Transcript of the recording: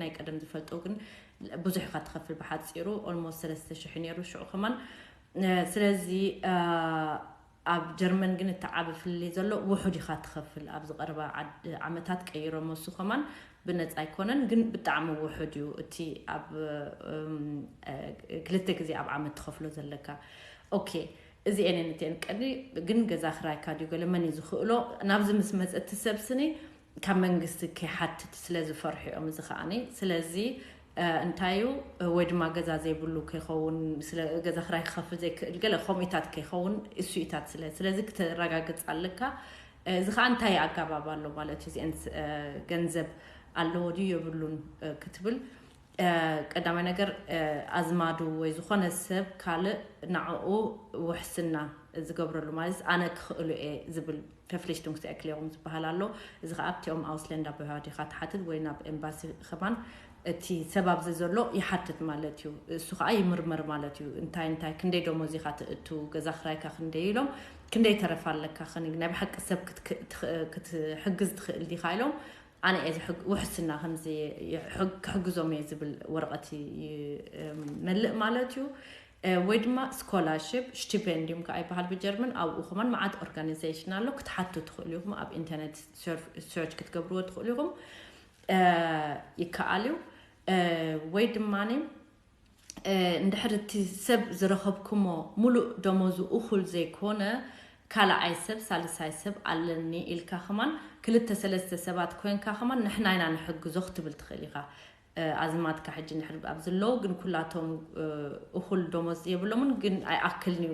ናይ ቀደም ዝፈልጦ ግን ብዙሕ ኢኻ ትኸፍል። ብሓፂሩ almost ሰለስተ ሽሕ ነይሩ ሽዑ ከማን። ስለዚ ኣብ ጀርመን ግን እቲ ዓብ ፍልልይ ዘሎ ውሑድ ኢኻ ትኸፍል። ኣብዚ ቀረባ ዓመታት ቀይሮሞ እሱ ከማን ብነፃ ኣይኮነን ግን ብጣዕሚ ውሑድ እዩ። እቲ ኣብ ክልተ ግዜ ኣብ ዓመት ትኸፍሎ ዘለካ። ኦኬ፣ እዚኤን እተን ቀዲ ግን ገዛ ክራይካ ድዩ ገለ መን እዩ ዝኽእሎ? ናብዚ ምስ መፀ እቲ ሰብ ስኒ ካብ መንግስቲ ከይሓትት ስለ ዝፈርሑ እዮም። እዚ ከዓኒ ስለዚ እንታይ እዩ ወይ ድማ ገዛ ዘይብሉ ከይኸውን፣ ስለ ገዛ ክራይ ክኸፍል ዘይክእል ገለ ከምኡታት ከይኸውን እሱኢታት ስለ ስለዚ ክተረጋግፅ ኣለካ። እዚ ከዓ እንታይ ኣጋባብ ኣሎ ማለት እዩ። እዚአን ገንዘብ ኣለዎ ድዩ የብሉን ክትብል ቀዳማይ ነገር ኣዝማዱ ወይ ዝኾነ ሰብ ካልእ ንዕኡ ውሕስና ዝገብረሉ ማለት ኣነ ክኽእሉ እየ ዝብል verpflichtungserklärung ዝበሃል ኣሎ። እዚ ከዓ ኣብቲኦም Ausländerbehörde ኢኻ ትሓትት ወይ ናብ ኤምባሲ ከማን እቲ ሰብ ኣብዚ ዘሎ ይሓትት ማለት እዩ። እሱ ከዓ ይምርመር ማለት እዩ። እንታይ እንታይ ክንደይ ደሞዝ ኢኻ ትእቱ፣ ገዛ ክራይካ ክንደይ ኢሎም ክንደይ ተረፍ ኣለካ፣ ከኒ ናይ ብሓቂ ሰብ ክትክ- ትኽ- ክትሕግዝ ትኽእል ዲኻ ኢሎም ኣነ እየ ዝሕግ- ውሕስና ከምዚ ይሕግ- ክሕግዞም እየ ዝብል ወረቐት ይመልእ ማለት እዩ። ወይ ድማ ስኮላርሽፕ ስቲፔንዲዩም ከዓ ይበሃል ብጀርመን። ኣብኡ ከማን መዓት ኦርጋናይዜሽን ኣሎ ክትሓቱ ትኽእሉ ኢኹም። ኣብ ኢንተርኔት ሰርች ክትገብርዎ ትኽእሉ ኢኹም። ይከኣል እዩ። ወይ ድማ እንድሕር እቲ ሰብ ዝረኸብኩሞ ሙሉእ ደሞዙ እኹል ዘይኮነ ካልኣይ ሰብ ሳልሳይ ሰብ ኣለኒ ኢልካ ከማን ክልተ ሰለስተ ሰባት ኮይንካ ከማን ንሕና ኢና ንሕግዞ ክትብል ትኽእል ኢኻ። ኣዝማድካ ሕጂ እንድሕር ኣብዚ ኣለዉ ግን ኩላቶም እኹል ደሞዝ የብሎምን ግን ኣይኣክልን እዩ